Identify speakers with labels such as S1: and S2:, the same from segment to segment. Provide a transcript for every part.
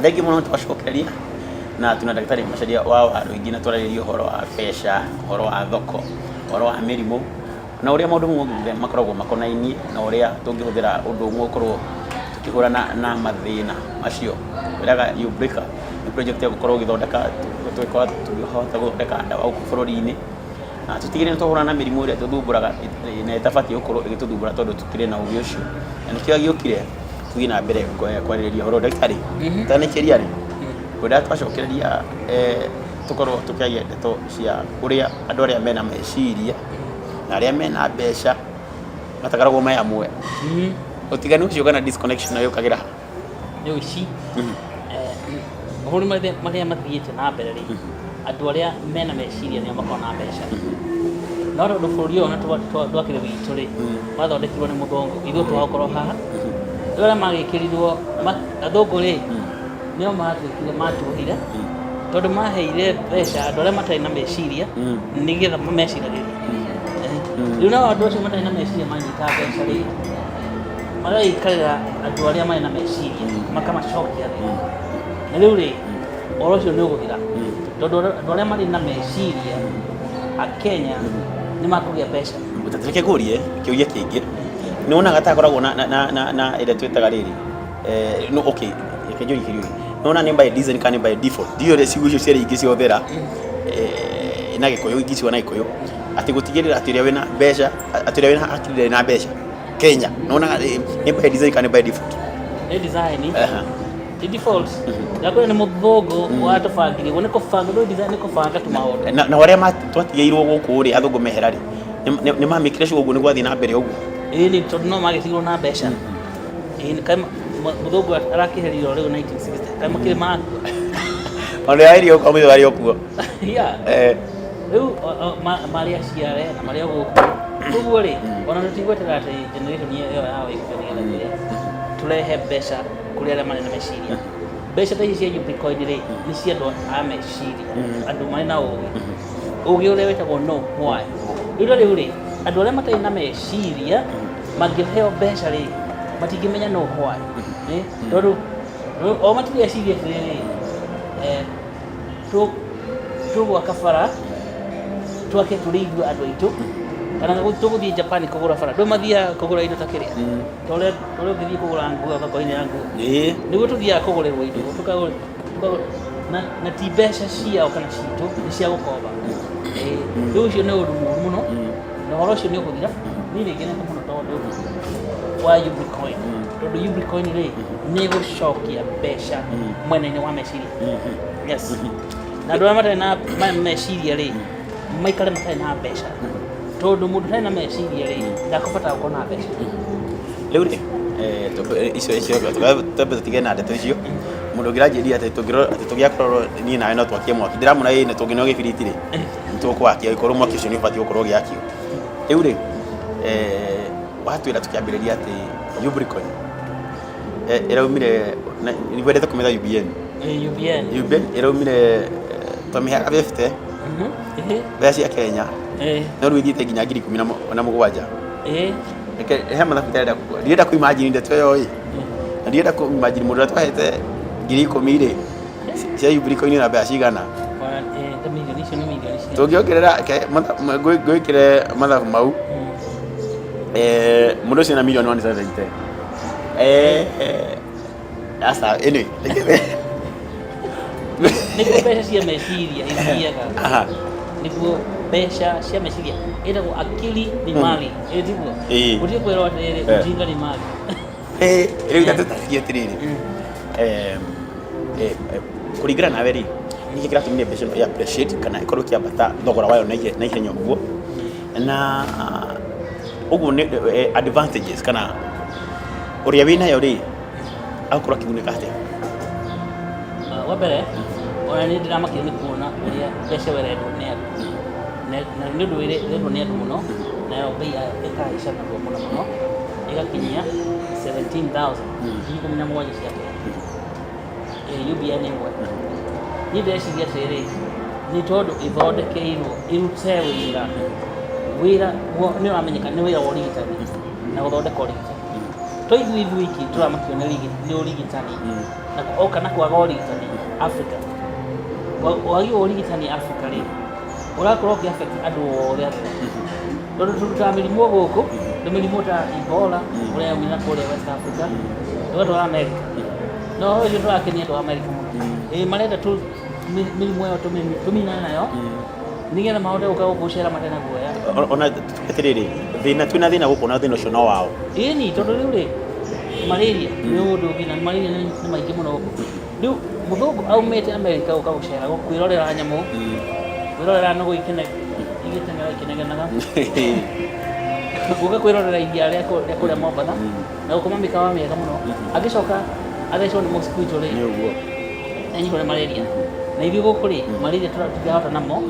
S1: Thengiũ mũno twacokereria na tuna ndagĩtarĩ Macharia wa Waruingi na twarĩrĩria ũhoro wa mbeca, ũhoro wa thoko, ũhoro wa mĩrimũ na ũrĩa maũndũ mothe makoragwo makonainie na ũrĩa tũngĩhũthĩra ũndũ ũmwe gũkorwo tũkĩhũrana na mathĩna macio. Wĩraga Ubrica nĩ project ya gũkorwo ũgĩthondeka tũgĩkorwo tũkĩhota gũthondeka ndawa gũkũ bũrũri-inĩ na tũtigĩrĩre nĩ twahũrana na mĩrimũ ĩrĩa ĩtũthumbũraga na ĩtabatiĩ gũkorwo ĩgĩtũthumbũra tondũ tũkĩrĩ na ũgĩ ũcio. Na nĩkĩo agĩũkire tũthiĩ na mbere kwarĩrĩria ũhoro. Ndagĩtarĩ, tanĩkĩria rĩ, ngwendaga twacokereria tũkorwo tũkĩaria ndeto cia ũrĩa andũ arĩa mena meciria na arĩa mena mbeca matakoragwo me amwe. Ũtiganu ũcio kana disconnection yũkagĩra ha?
S2: Nĩ ũici. Mabũrũri marĩa mathiĩte na mbere rĩ, andũ arĩa mena meciria nĩo makoragwo na mbeca. No tondũ bũrũri ũyũ ona ndwakĩrĩ witũ rĩ, wathondekirwo nĩ mũthũngũ, ithuĩ twakorwo haha. Rĩu arĩa magĩkĩrirwo, athũngũ rĩ, nĩo matuĩkire matuohire, tondũ maheire mbeca andũ arĩa matarĩ na meciria, nĩgetha mameciragĩrie. Rĩu nao andũ acio matarĩ na meciria manyita mbeca rĩ, magagĩikarĩra andũ arĩa marĩ na meciria makamacokia thĩ. Na rĩu rĩ, ũhoro ũcio nĩ ũgũthira, tondũ andũ arĩa marĩ na meciria a Kenya nĩ makũgĩa mbeca.
S1: Reke ngũrie kĩũria kĩngĩ, nĩ wonaga ta hakoragwo na na na na ĩrĩa twĩtaga rĩrĩ, no okay, reke njũrie kĩũria gĩkĩ, nĩ wona nĩ by design kana nĩ by default? Ndiũĩ ũrĩa ciugo icio cierĩ ingĩcihũthĩra na Gĩkũyũ, ingĩciuga na Gĩkũyũ, atĩ gũtigĩrĩra atĩ ũrĩa wĩna mbeca, atĩ ũrĩa wĩna hakiri ndarĩ na mbeca Kenya, nĩ wonaga nĩ by design kana nĩ by default?
S2: Nĩ design. Ti default. Ndakwĩra nĩ mũthũngũ watũbangire ũguo, nĩ kũbanga, ndũĩ design nĩ kũbanga tu maũndũ.
S1: Na arĩa twatigĩirwo gũkũ rĩ, athũngũ mehera rĩ, nĩ mamĩkire sure ũguo nĩ gwathiĩ na mbere ũguo?
S2: Ĩĩ nĩ tondũ no magĩtigirwo na mbeca. Ĩĩ kaĩ mũthũngũ arakĩherirwo rĩu 1960, kaĩ makĩrĩ makua?
S1: Ona arĩ o kuo, arĩ o kuo.
S2: Yeah. Rĩu marĩ aciare na marĩ o gũkũ. Koguo rĩ, ona tũtigweterera atĩ generation ĩyo yao ĩkue nĩgetha kĩrĩa tũrehe mbeca kũrĩ arĩa marĩ na meciria. Mbeca ta ici cia Bitcoin rĩ, nĩ cia andũ a meciria, andũ marĩ na ũgĩ. Ũgĩ ũrĩa wĩtagwo know why. Rĩu ta rĩu rĩ, andũ arĩa matarĩ na meciria mangĩheo mbeca rĩ, matingĩmenya know why. Tondũ o matireciria atĩrĩrĩ, tũgwaka bara twake tũrĩ ithuĩ andũ aitũ, kana tũgũthiĩ Japan kũgũra bara. Ndũĩ mathiaga kũgũra indo ta kĩrĩa, ta ũrĩa ũngĩthiĩ kũgũra nguo thoko-inĩ ya nguo, nĩguo tũthiaga kũgũrĩrwo indo, tũkagũra na ti mbeca ciao kana citũ, nĩ cia gũkomba. Rĩu ũcio nĩ ũndũ mũru mũno, na ũhoro ũcio nĩ ũgũthira. Niĩ nĩ ngenete mũno tondũ wa Ubricoin, tondũ Ubricoin rĩ, nĩ ĩgũcokia mbeca mwena-inĩ wa meciria. Yes. Na andũ arĩa matarĩ na meciria rĩ, maikare matarĩ na mbeca, tondũ mũndũ ũtarĩ na meciria rĩ, ndakũbatara gũkorwo na mbeca.
S1: Rĩu rĩ, icio icio twambe tũtige na ndeto icio. Mũndũ ũngĩ aranjĩrire atĩ tũngĩrora atĩ tũngĩakorwo niĩ nawe no twakie mwaki, ndĩramwĩra ĩĩ tũngĩneo gĩbiriti rĩ, nĩ tũkwakia angĩkorwo mwaki ũcio nĩ ũbatiĩ gũkorwo ũgĩakio. Rĩu rĩ, watwĩra tũkĩambĩrĩria atĩ Ubricoin ĩraumire, wendete kũmĩta UBN?
S2: UBN.
S1: UBN ĩraumire twamĩheaga 50 mbeca cia Kenya, no rĩu ĩthiĩte nginya 17,000. Reke he mathabu itarenda, ndirenda kũ imagine ndeto ĩyo ĩ, na ndirenda kũ imagine mũndũ ũrĩa twahete 10,000 rĩ, cia Ubricoin na mbeca cigana.
S2: Ta mirioni icio nĩ mirioni cia.
S1: Tũngĩongerera ngwĩkĩre mathabu mau, mũndũ ũcio na mirioni 170. Aca, anyway,
S2: Nĩguo mbeca cia meciria ithiaga. Nĩguo mbeca cia meciria ĩtagwo akili ni mali. Ĩ tiguo?
S1: Ĩĩ.
S2: Gũtirĩ kwĩrwo atĩrĩrĩ, ujinga ni mali.
S1: Rĩu ta tũtarĩrie atĩrĩrĩ, kũringana nawe rĩ, nĩkĩ kĩratũmire mbeca ĩno ĩ appreciate kana ĩkorwo ĩkĩambata thogora wayo na ihenya ũguo, na ũguo nĩ advantages kana ũrĩa wĩnayo rĩ, agũkorwo akĩgunĩka atĩa?
S2: Wa mbere, ona nĩ ndĩramakio nĩ kuona ũrĩa mbeca ĩyo ĩrendwo nĩ andũ. Na nĩ ũndũ ĩrendwo nĩ andũ mũno, nayo bei yayo ĩkahaica narua mũno mũno, ĩgakinyia 17,000, 17,000 cia Kenya. UBN ĩmwe. Niĩ ndĩreciria atĩrĩrĩ, nĩ tondũ ĩthondekeirwo ĩrute wĩra, wĩra nĩ ũramenyeka nĩ wĩra wa ũrigitani na gũthondeka ũrigitani. To ithuĩ ithuiki tũramakio nĩ ũrigitani. Na oka na kwaga ũrigitani Africa. Wagi wa ũrigitani Africa rĩ, ũrakorwo ũkĩ affect andũ othe athĩ, tondũ tũrutaga mĩrimũ gũkũ, nĩ mĩrimũ ta Ebola ũrĩa yaumire na kũrĩa West Africa, tũgatwara America. No ũcio ndũrakenia andũ a America mũno. Ĩĩ, marenda tu mĩrimũ ĩyo tũminane nayo, nĩgetha mahote gũka gũkũ gũcera matarĩ na guoya.
S1: Ona atĩrĩrĩ, thĩna, twĩna thĩna gũkũ na thĩna ũcio no wao.
S2: Ĩni, tondũ rĩu rĩ, malaria nĩ ũndũ ũngĩ, na malaria nĩ maingĩ mũno gũkũ. Rĩu mũthũngũ aumĩte America gũka gũcera gũkũ, kwĩrorera nyamũ, kwĩrorera nũgũ igĩteng'era ikĩnegenaga, gũka kwĩrorera iria rĩa kũrĩa Mombatha, na gũkoma mĩkawa mĩega mũno, agĩcoka athecwo nĩ mosquito rĩ,
S1: Nĩ ũguo.
S2: Anyitwo nĩ malaria. Na ithuĩ gũkũ rĩ, malaria tũtingĩhota namo,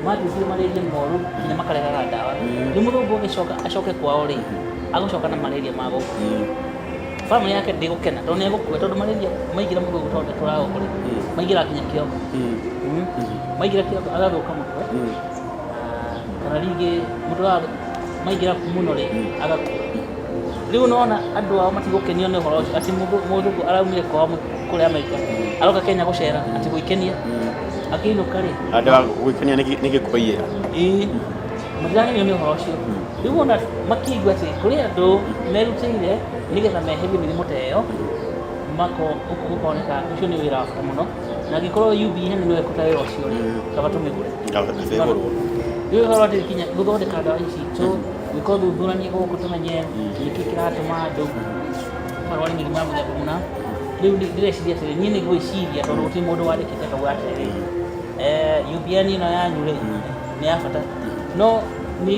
S2: matuĩkire malaria moru nginya makaregaga ndawa. Rĩu mũthũngũ agĩcoka acoke kwao rĩ, agũcoka na malaria ma gũkũ. Family yake ndĩgũkena tondũ nĩ egũkua, tondũ malaria maingĩra mũthũngũ tondũ tũraga gũkũ rĩ, maingĩra nginya kĩongo. Maingĩra kĩongo agathũka mũtwe. Ah, kana rĩngĩ mũtwe wa maingĩra mũno rĩ, agakua. Rĩu nona andũ ao matigũkenio nĩ ũhoro ũcio, atĩ mũthũngũ araumire kwao kũrĩa Amerika, aroka Kenya gũcera atĩ gwĩkenia, akĩinũka rĩ,
S1: Andũ a gwĩkenia nĩ gĩkũiyĩra.
S2: Ĩĩ, matirakenio nĩ ũhoro ũcio. Rĩu ona makĩigua atĩ kũrĩ andũ merutĩire nĩgetha meherie mĩrimũ ta ĩyo, mako gũkoneka ũcio nĩ wĩra wa bata mũno, na angĩkorwo UBN nĩwe ĩkũruta wĩra ũcio rĩ, kaba tũmĩgũre.
S1: Kaba ĩgũrwo.
S2: Rĩu ũhoro atĩ kinya gũthondeka ndawa ici citũ, gwĩka ũthuthurania gũkũ, tũmenye nĩkĩ kĩratũma andũ marware mĩrimũ ya mũthemba mũna. Rĩu ndĩreciria atĩrĩ, niĩ nĩ gwĩciria, tondũ gũtirĩ mũndũ wandĩkĩte akauga atĩrĩrĩ, UBN ĩno yanyu rĩ, nĩ ya bata. No nĩ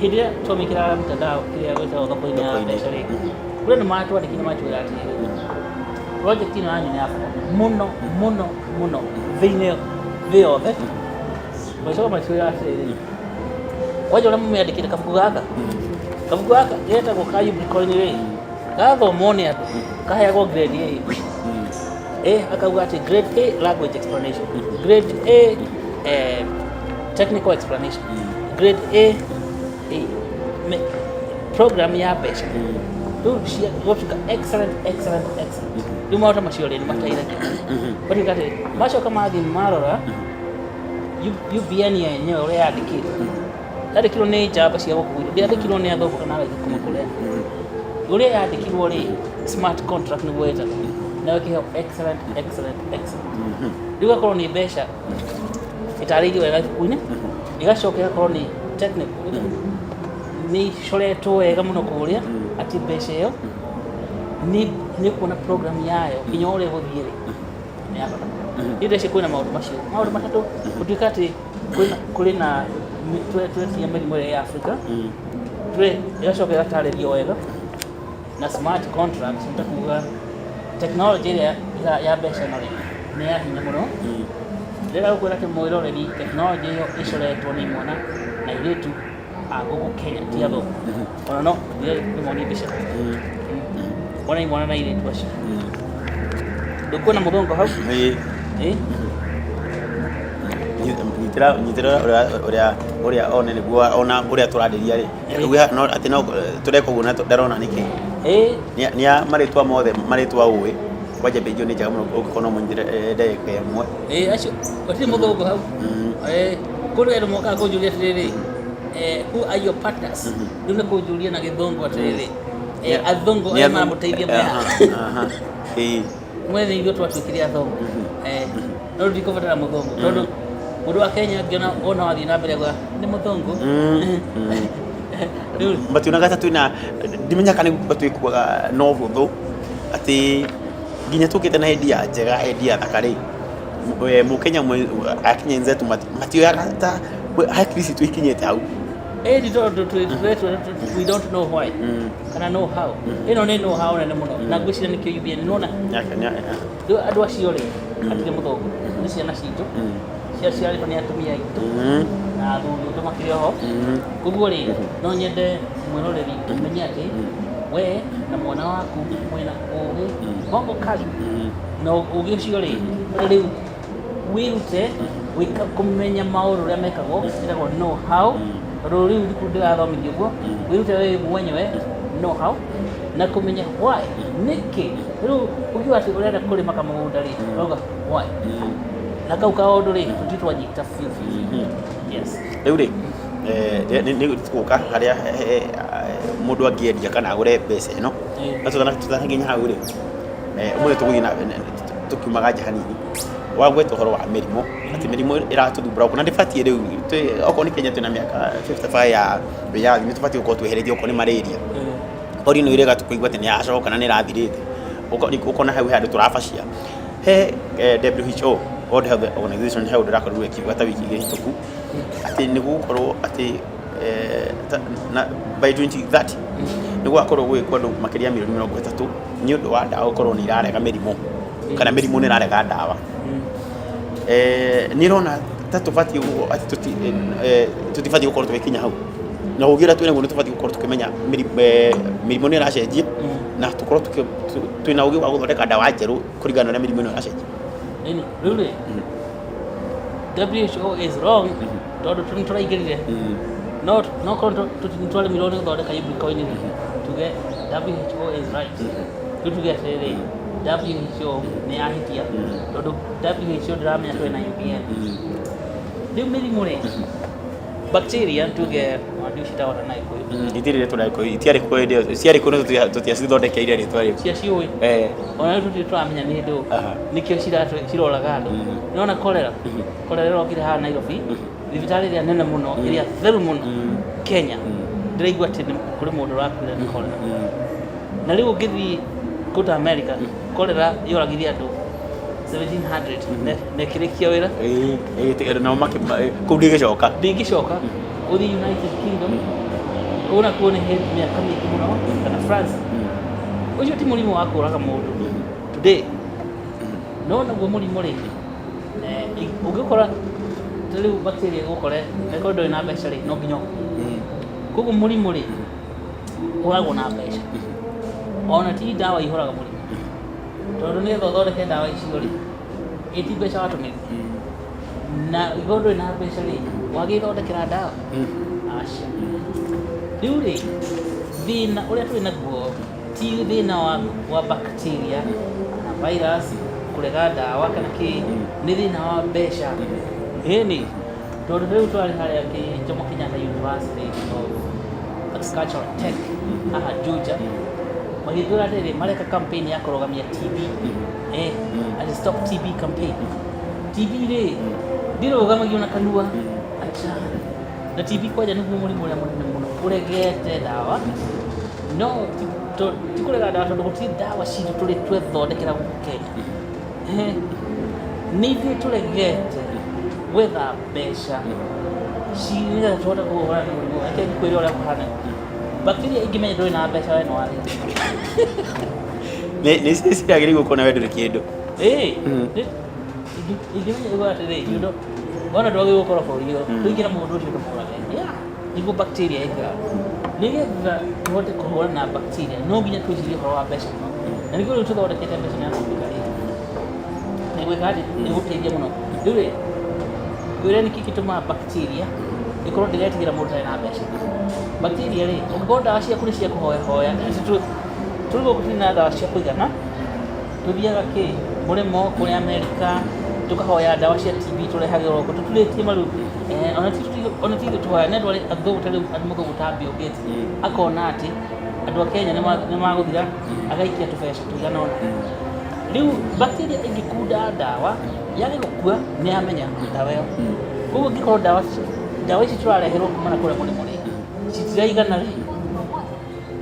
S2: hĩndĩ ĩrĩa twamĩkĩraga mtandao, kĩrĩa gwĩtagwo thoko-inĩ ya
S1: Thoko-inĩ.
S2: mbeca rĩ, kũrĩ andũ matwandĩkire matwĩra atĩrĩrĩ, project ĩno yanyu nĩ ya bata mũno mũno mũno thĩinĩ thĩ yothe. Magĩcoka makĩwĩra atĩrĩrĩ, kwanja ũrĩa mũmĩandĩkĩte kabuku gaka getagwo ka Ubricoin rĩ, gathomwo nĩ andũ kaheagwo grade A. A akauga atĩ grade A language explanation, grade A technical explanation, grade A program ya mbeca. Rĩu cia gũtuĩka excellent, excellent, excellent. Rĩu maũndũ macio rĩ, nĩ mateithagia. Gũtuĩka atĩ macoka mathiĩ marora UBN yenyewe ũrĩa yandĩkĩtwo, yandĩkirwo nĩ njamba cia gũkũ gwitũ, ndĩandĩkirwo nĩ athũngũ kana araika kuma kũrĩa. Ũrĩa yandĩkirwo rĩ, smart contract nĩguo ĩtagwo, nayo ĩkĩheo excellent, excellent, excellent. Rĩu ĩgakorwo nĩ mbeca ĩtarĩirio wega ibuku-inĩ, ĩgacoka ĩgakorwo nĩ technical, nĩ icoretwo wega mũno kũrĩa, atĩ mbeca ĩyo nĩ kuona program yayo nginya ũrĩa ĩgũthiĩ rĩ, nĩ ya bata mũno. Niĩ ndĩreciria kwĩna maũndũ macio, maũndũ matatũ, gũtuĩka atĩ kũrĩ na twetia mĩrimũ ĩrĩa ya Africa, ĩgacoka ĩgatarĩrio wega na smart contracts, nĩ ta kuga technology ĩrĩa ya mbeca ĩno rĩ, nĩ ya hinya mũno. Ndĩrenda gũkwĩra atĩ mwĩroreri, technology ĩyo ĩcoretwo nĩ imwana na airĩtu a gũkũ Kenya, ti athũngũ ona. No ndĩmonie mbica, wona imwana na airĩtu acio, ndũkuona mũthũngũ hau.
S1: Ĩĩ.
S2: Ĩ?
S1: Nyitĩra ũrĩa one nĩguo ona ũrĩa tũrarĩria rĩ.
S2: Ĩĩ.
S1: No atĩ no tũreka ũguo na ndarona nĩkĩ.
S2: Ĩ.
S1: Nĩ a marĩtwa mothe, marĩtwa ũĩ kwanja mbĩnjũ nĩ njega mũno ũngĩkorwo no mũnyitĩre ndagĩka ĩmwe.
S2: Ĩ, acio gũtirĩ mũthũngũ hau. Ĩ, kũrĩ andũ mokaga kũnjũria atĩrĩrĩ, who are your partners? Rĩu nĩ kũnjũria na gĩthũngũ atĩrĩrĩ, athũngũ
S1: Nĩ
S2: arĩa maramũteithia meha?
S1: Aha, ĩĩ.
S2: Mwene ithuĩ twatuĩkire athũngũ. No ndikũbatara mũthũngũ, tondũ mũndũ wa Kenya angĩona ona wathiĩ na mbere gwa nĩ mũthũngũ. Rĩu
S1: Mationaga ta twĩna, ndimenya kana nĩ twĩkuaga no ũhũthũ, atĩ nginya tũkĩte na idea njega, idea thaka rĩ, mũkenya akinya wenzetu matioyaga ta at least twĩkinyĩte hau.
S2: Ĩni, tondũ we don't know why kana know how. Ĩno nĩ know how nene mũno, na ngwĩciria nĩkĩo UBN nona. Rĩu andũ acio rĩ, hatirĩ mũthũngũ, nĩ ciana citũ ciaciarĩtwo nĩ atumia aitũ na athuri aitũ makĩrĩ oho. Koguo rĩ, no nyende mwĩroreri ũmenye atĩ we na mwana waku mwĩna ũgĩ bongo kali, na ũgĩ ũcio rĩ, rĩu wĩrute gwĩka kũmenya maũndũ ũrĩa mekagwo, ĩtagwo know how. Tondũ rĩu thukuru ndĩrathomithio ũguo, wĩrute wewe mwenyewe know how. Na kũmenya why, nĩkĩ. Rĩu ũkiuga atĩ ũrenda kũrĩma kamũgũnda rĩ, ũrauga why, na kau kaũndũ rĩ, tũtirĩ twanyita biũ biũ biũ. Yes.
S1: Rĩu rĩ, nĩ tũgũka harĩa mũndũ angĩendia kana agũre mbeca ĩno. No tũtanakinya hau rĩ, ũmũthĩ tũgũthiĩ na tũkiumaga nja hanini. Wagweta ũhoro wa mĩrimũ, atĩ mĩrimũ ĩratũthumbũra gũkũ, na ndĩbatiĩ rĩu okorwo nĩ Kenya twĩna mĩaka 55 ya wĩyathi, nĩ tũbatiĩ gũkorwo tweheretie okorwo nĩ malaria. Polio nĩ ĩrega tũkũigua atĩ nĩ yacoka na nĩ ĩrathirĩte. Ũkona hau he handũ tũrabacia. He WHO, World Health Organization, he ũndũ ĩrakorirwo ĩkiuga ta wiki 2 hĩtũku, atĩ nĩ gũgũkorwo atĩ na by 2030 nĩ gũgakorwo gũgĩkua andũ makĩria ya mirioni 30 nĩ ũndũ wa ndawa gũkorwo nĩ irarega mĩrimũ, kana mĩrimũ nĩ ĩrarega ndawa. Nĩ ũrona ta tũbatiĩ atĩ tũtibatiĩ gũkorwo tũgĩkinya hau, na ũgĩ ũrĩa twĩnaguo nĩ tũbatiĩ gũkorwo tũkĩmenya mĩrimũ nĩ ĩracenjia, na tũkorwo twĩna ũgĩ wa gũthondeka ndawa njerũ kũringana na ũrĩa mĩrimũ ĩno ĩracenjia.
S2: Ĩni, rĩu rĩ, WHO is wrong, tondũ nĩ tũraingĩrire, no korwo nĩ twaremirwo nĩ gũthondeka Ubricoin rĩ, tuge WHO is right. Rĩu tuge atĩrĩrĩ, WHO nĩ yahĩtia, tondũ WHO ndĩramenya twĩna UBN. Rĩu mĩrimũ rĩ, bacteria tuge wandu citagwo na Gĩkũyũ.
S1: Itirĩ rĩtwa rĩa Gĩkũyũ, itiarĩ kuo hĩndĩ ĩyo, ciarĩ kuo no tũtiacithondekeire rĩtwa rĩu.
S2: Cia ciũĩ. Ona rĩu tũtirĩ tũramenya nĩ ndũ, nĩkĩo ciroraga andũ. Nĩwona cholera, cholera ĩrokire haha Nairobi, thibitarĩ ĩrĩa nene mũno, ĩrĩa theru mũno Kenya, ndĩraigua atĩ kũrĩ mũndũ ũrakuire nĩ cholera. Na rĩu ũngĩthiĩ kũndũ ta America, cholera yoragire andũ 1700 na ĩkĩrĩkia wĩra.
S1: Ĩĩ, nao kũu ndĩgĩcoka.
S2: Ndĩngĩcoka. Ũthiĩ United Kingdom, kũu nakuo nĩ hĩndĩ mĩaka mĩingĩ mũno, kana France. Ũcio ti mũrimũ wa kũraga mũndũ today, no naguo mũrimũ rĩ, ũngĩkora ta rĩu bacteria ĩgũkore, angĩkorwo ndũrĩ na mbeca rĩ, no nginya ũkue. Koguo mũrimũ rĩ, ũragwo na mbeca, ona ti ndawa ihũraga mũrimũ, tondũ nĩgetha ũthondeke ndawa icio rĩ, ĩ ti mbeca watũmĩra, na angĩkorwo ndũrĩ na mbeca rĩ, wagĩthondekera ndawa? Aca. Rĩu rĩ, thĩna ũrĩa twĩ naguo ti thĩna wa bacteria kana virus kũrega ndawa kana kĩ, nĩ thĩna wa mbeca. Ĩni, tondũ rĩu twarĩ harĩa Jomo Kenyatta University of Agricultural Tech haha Juja, magĩtwĩra atĩrĩrĩ, mareka campaign ya kũrũgamia TB, ati stop TB campaign. TB rĩ, ndĩrũgamagio na kanua, acha. Na TB kwanja nĩguo mũrimũ ũrĩa mũnene mũno ũregete ndawa, no ti kũrega ndawa, tondũ gũtirĩ ndawa citũ tũrĩ twethondekera gũkũ Kenya. Nĩ ithuĩ tũregete gwetha mbeca nĩgetha tũhote kũhũrana na mũrimũ. Reke ngwĩre ũrĩa kũhana, bacteria ĩngĩmenya ndũrĩ na mbeca, we nĩ wathira.
S1: Nĩ ciragĩrĩirwo gũkorwo na we ndũrĩ kĩndũ.
S2: Ĩĩ, ingĩmenya ĩguo atĩrĩ, you know, wona ndwagĩrĩirwo gũkorwo bũrũri ũyũ, tũingĩra mũgũnda ũcio tũmũrage. Yeah, nĩguo bacteria ĩkaga. Nĩgetha tũhote kũhũrana na bacteria, no nginya twĩcirie ũhoro wa mbeca mũno, na nĩkĩo rĩu tũthondekete mbeca ya kompiuta rĩ, nĩ gwĩka atĩ nĩ gũteithia mũno. Rĩu rĩ, ngwĩre nĩkĩ gĩtũmaga bacteria ĩkorwo ndĩretigĩra mũndũ ũtarĩ na mbeca. Bacteria rĩ, ũngĩkorwo ndawa ciaku nĩ cia kũhoyahoya, tũrĩ gũkũ tũtirĩ na ndawa cia kũigana, tũthiaga kĩ mũrĩmo kũrĩa Amerika, tũkahoya ndawa cia TB, tũrehagĩrwo gũkũ tũturĩtie maru. Ona ti ithuĩ tũhoya, nĩ andũ arĩa athũngũ, ta rĩu mũthũngũ ta Bill Gates akona atĩ andũ a Kenya nĩ magũthira, agaikia tũbeca tũigana ũna. Rĩu bacteria ĩngĩkunda ndawa, yage gũkua, nĩ yamenya ndawa ĩyo. Koguo angĩkorwo ndawa ici tũrareherwo kuma na kũrĩa mũrĩmo rĩ, citiraigana rĩ,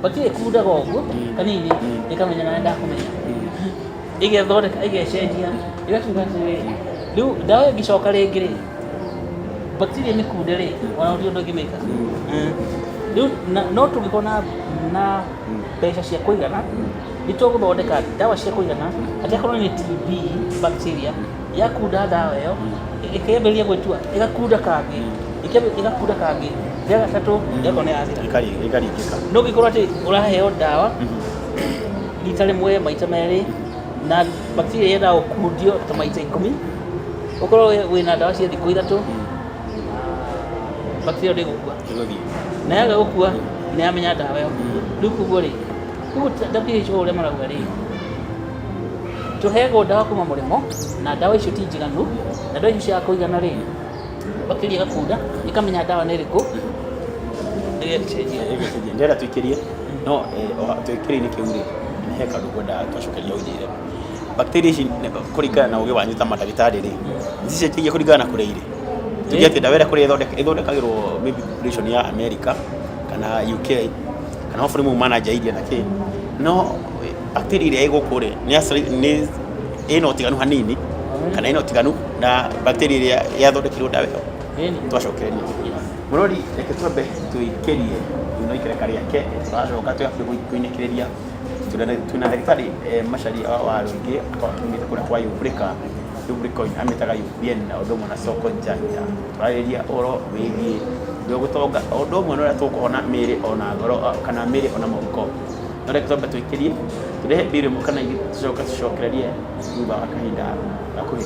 S2: bacteria ĩkundaga ũguo kanini, ĩkamenya na ndakũmenya, ĩgethondeka, ĩgecenjia, ĩgatuĩka atĩrĩrĩ, rĩu ndawa ĩyo ĩngĩcoka rĩngĩ rĩ, bacteria ĩmĩkunde rĩ, ona gũtirĩ ũndũ ĩngĩmĩka. Rĩu no tũngĩkorwo na mbeca cia kũigana, nĩ tũgũthondeka ndawa cia kũigana, atĩ akorwo nĩ TB bacteria yakunda ndawa ĩyo, ĩkĩambĩrĩria gwĩtua, ĩgakunda kangĩ, ĩgakunda kangĩ, rĩa gatatũ ĩgakorwo nĩ yathira.
S1: Ĩkaringĩka.
S2: No ũngĩkorwo atĩ ũraheo ndawa rita rĩmwe maita merĩ, na bacteria yendaga gũkundio ta maita 10, ũkorwo wĩna ndawa cia thikũ 3, bacteria ndĩgũkua.
S1: Ĩgũthiĩ.
S2: Na yaga gũkua, nĩ yamenya ndawa ĩyo. Rĩu koguo rĩ, Rĩu WHO ũrĩa marauga rĩ, tũheagwo ndawa kuma mũrĩmo na ndawa icio ti njiganu, na ndawa icio cia kũigana rĩ, bakteria ĩgakunda ĩkamenya ndawa nĩ ĩrĩkũ, ĩgĩcenjia.
S1: Ĩgĩcenjia. Ndĩrenda tũikĩrie no tũikĩrie-inĩ kĩu rĩ, he kaũndũ ngwendaga twacokeria ũnjĩre. Bacteria ici kũringana na ũgĩ wanyu ta mandagĩtarĩ rĩ, nĩ cicenjagia kũringana na kũrĩa irĩ? Tuge atĩ ndawa ĩrĩa kũrĩa ĩthondekagĩrwo maybe population ya America kana UK kana mabũrũri mau ma nanja iria na kĩ, no bacteria ĩrĩa ĩ gũkũ rĩ, nĩ ĩna ũtiganu hanini kana ĩna ũtiganu na bacteria ĩrĩa yathondekirwo ndawa ĩyo? Twacokereria. Mũrori, reke twambe tũikĩrie no ikereka rĩake, tũracoka twĩ hakuhĩ kũinĩkĩrĩria. Twĩna ndagĩtarĩ Macharia wa Rũingĩ akorwo akiumĩte kũrĩa kwa Yubrika, Yubrikoin amĩtaga UBN na ũndũ ũmwe na Soko Janja. Tũrarĩrĩria ũhoro wĩgiĩ ũrĩa gũtonga, o ũndũ ũmwe na ũrĩa tũkũhona mĩĩrĩ ona ngoro kana mĩĩrĩ ona mũhuko. No reke twambe tũikĩrie, tũrĩhe bill ĩmwe kana igĩrĩ tũcoke tũcokererie thutha wa kahinda gakuhĩ.